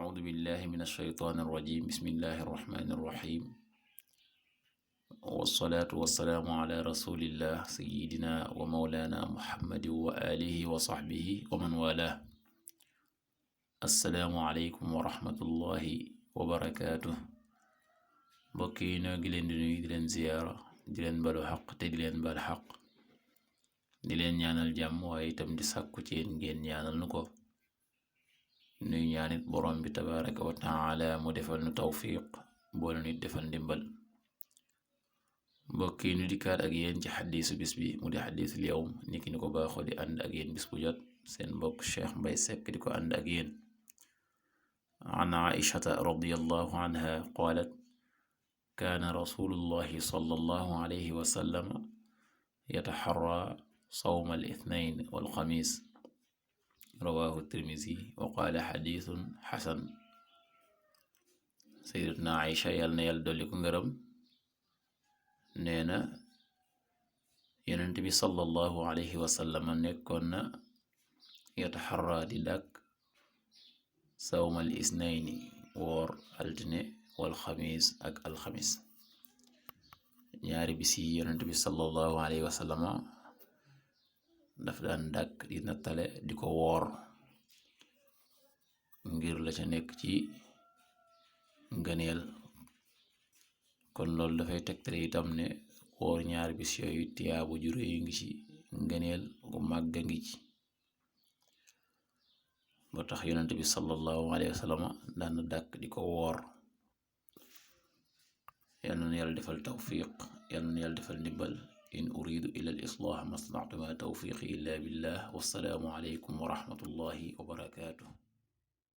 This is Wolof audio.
أعوذ بالله من الشيطان الرجيم بسم الله الرحمن الرحيم والصلاة والسلام على رسول الله سيدنا ومولانا محمد وآله وصحبه ومن والاه السلام عليكم ورحمة الله وبركاته mbokki noo ngi leen di nuyu di leen ziyaara di leen balu xaq te di leen bal xaq di leen ñaanal jàmm waaye itam di sàkku ci yéen ngeen ñaanal nu ko nuy ñaanit borom bi tabaraka wa taala mu defal nu tawfiq boole nit defal ndimbal mbokk yi nu dikkaat ak yéen ci xadiisu bis bi mu di xadiisul yawm niki ni ko baaxoo di ànd ak yéen bis bu jot seen mbokk Cheikh Mbay Sekk di ko ànd ak yéen an aishata radiyallahu anha qaalat kaana rasulullahi sallallahu alayhi wa sallam yataxarra sawma al ithnain wal xamis rawaahu tirmisi wa qaala xadiisun xasan sayyidatuna Aïcha yàlla na yàlla dolli ko ngërëm nee na yonent bi sallallahu alayhi wa sallam nekkoon na yataxarra di dàkk sawmal isnayni woor altine wal xamis ak alxamis ñaari bis yi yonent bi sallallahu alayhi wa sallam daf daan dàkk di nattale di ko woor ngir la ca nekk ci ngëneel kon loolu dafay tegtale itam ne woor ñaari bis yooyu tiyaabu ju réy ngi ci ngëneel gu màgg ngi ci ba tax yonent bi sallallahu alayhi wa sallam daan dàkk di ko woor yal na yàlla defal tawfiq yal na yàlla defal ndimbal in uridu ila al islah ma stata'tu ma tawfiqi illa billah wassalaamu alaykum wa rahmatullahi wa barakatuh